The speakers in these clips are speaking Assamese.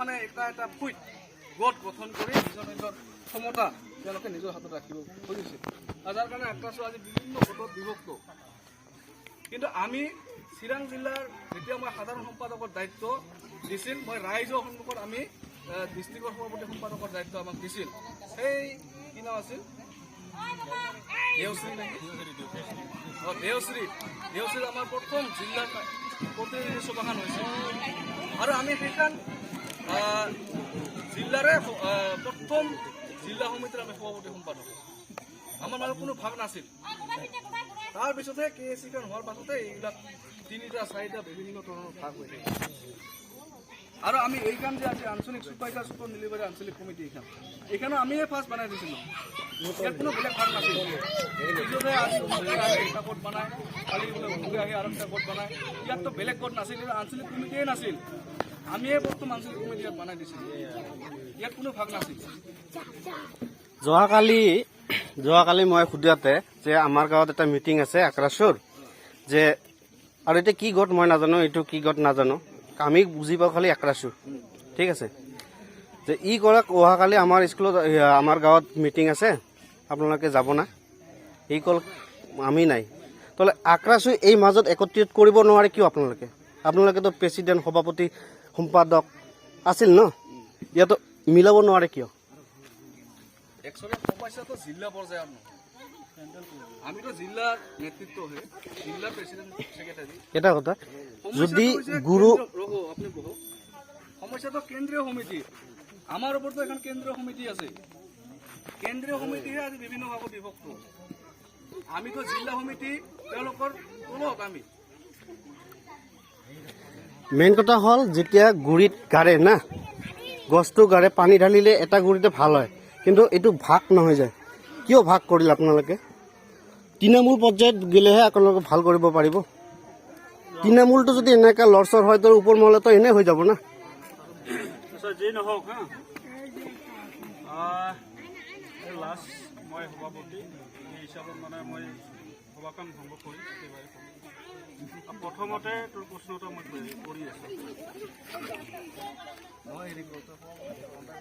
মানে এটা এটা ফুইট গোট গঠন কৰি নিজৰ নিজৰ ক্ষমতা তেওঁলোকে নিজৰ হাতত ৰাখিব খুজিছে আৰু যাৰ কাৰণে আক্ৰাছু আজি বিভিন্ন গোটত বিভক্ত। কিন্তু আমি চিৰাং জিলাৰ যেতিয়া মই সাধাৰণ সম্পাদকৰ দায়িত্ব দিছিল, মই ৰাইজৰ সন্মুখত আমি ডিষ্ট্ৰিক্টৰ সভাপতি সম্পাদকৰ দায়িত্ব আমাক দিছিল। সেই কি নাম আছিল, দেওশ্ৰী নেকি? অঁ, দেওশ্ৰী। দেওশ্ৰীত আমাৰ প্ৰথম জিলাৰ প্ৰতিনিধি সভাখন হৈছিল আৰু আমি সেইখন জিলাৰে প্ৰথম জিলা সমিতিৰ আমি সভাপতি সম্পাদক। আমাৰ মাজত কোনো ভাগ নাছিল। তাৰপিছতহে কে এ চিখন হোৱাৰ পাছতে এইবিলাক তিনিটা চাৰিটা বিভিন্ন ধৰণৰ ভাগ হৈ থাকে। আৰু আমি এইখন যে আজি আঞ্চলিক চুপাইঝাৰ চুপাৰ নীলিবাৰী আঞ্চলিক সমিতি, এইখন এইখনো আমিয়ে ফাৰ্ষ্ট বনাই দিছিলোঁ। ইয়াত কোনো বেলেগ ভাগ নাছিল। পিছতহে আজি অমুকে আহি এটা গোট বনায়, কালি বোলে অমুকে আহি আৰু এটা গোট বনায়। ইয়াততো বেলেগ গোট নাছিল, ইয়াত আঞ্চলিক কমিটিয়ে নাছিল। আমিয়ে প্ৰথম আঞ্চলিক কমিটি ইয়াত বনাই দিছিলোঁ। ইয়াত কোনো ভাগ নাছিল। যোৱাকালি মই সোধাতে যে আমাৰ গাঁৱত এটা মিটিং আছে আক্ৰাছুৰ যে, আৰু এতিয়া কি গোট মই নাজানো, এইটো কি গোট নাজানো, আমি বুজি পাওঁ খালি আক্ৰাছু, ঠিক আছে। যে ই ক'লে, অহাকালি আমাৰ স্কুলত আমাৰ গাঁৱত মিটিং আছে, আপোনালোকে যাব না? সি ক'ল, আমি নাই। তাহলে আক্ৰাছু এই মাজত একত্ৰিত কৰিব নোৱাৰে কিয় আপোনালোকে? আপোনালোকেতো প্ৰেচিডেণ্ট, সভাপতি, সম্পাদক আছিল ন? ইয়াতো মিলাব নোৱাৰে কিয়? একচুৱেলি সমস্যাটো জিলা পৰ্যায়ত নহয়। আমিতো জিলাৰ নেতৃত্বহে, জিলাৰ প্ৰেচিডেণ্ট, ছেক্ৰেটাৰী। এটা কথা, যদি সমস্যাটো হৈছে গুৰু ৰ'ব, আপুনি বহক। সমস্যাটো কেন্দ্ৰীয় সমিতি। আমাৰ ওপৰতো এখন কেন্দ্ৰীয় সমিতি আছে। কেন্দ্ৰীয় সমিতিহে আজি বিভিন্ন ভাগত বিভক্ত। আমিতো জিলা সমিতি, তেওঁলোকৰ তলত আমি। মেইন কথা হ'ল, যেতিয়া গুৰিত গাৰে না, গছটো গাৰে, পানী ঢালিলে এটা গুৰিতে ভাল হয়, কিন্তু এইটো ভাগ নহয় যায়। কিয় ভাগ কৰিলে আপোনালোকে? তৃণমূল পৰ্যায়ত গ'লেহে আপোনালোকে ভাল কৰিব পাৰিব। তৃণমূলটো যদি এনেকা লৰচৰ হয়, তো ওপৰ মহলতো এনে হৈ যাব না। আচ্ছা, যি নহওক, হা, এই লাষ্ট মই সভাপতি, এই হিচাপত মানে মই সভাখন ভংগ কৰিম একেবাৰে। প্ৰথমতে তোৰ প্ৰশ্ন এটা মই কৰি আছোঁ। নহয়, হেৰি কৰোঁ,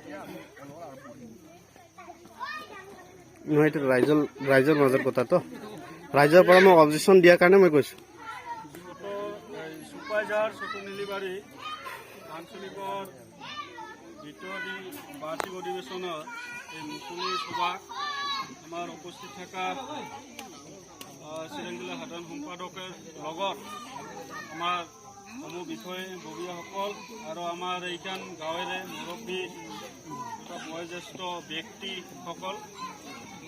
দিয়া, আমি তেওঁলোকৰ আৰম্ভ কৰিম। নহয়, এইটো ৰাইজৰ মাজৰ কথাটো, ৰাইজৰ পৰা মই অবজেকশ্যন দিয়াৰ কাৰণে মই কৈছোঁ। বিগত এই চুপাইঝাৰ ছোট নীলিবাৰী আঞ্চলিকৰ দ্বিতীয় বাৰ্ষিক অধিৱেশনৰ এই মুকলি সভা আমাৰ উপস্থিত থকা চিৰাং জিলা সাধাৰণ সম্পাদকৰ লগত আমাৰ সমূহ বিষয়ববীয়াসকল আৰু আমাৰ এইখন গাঁৱেৰে মুৰব্বী তথা বয়োজ্যেষ্ঠ ব্যক্তিসকল।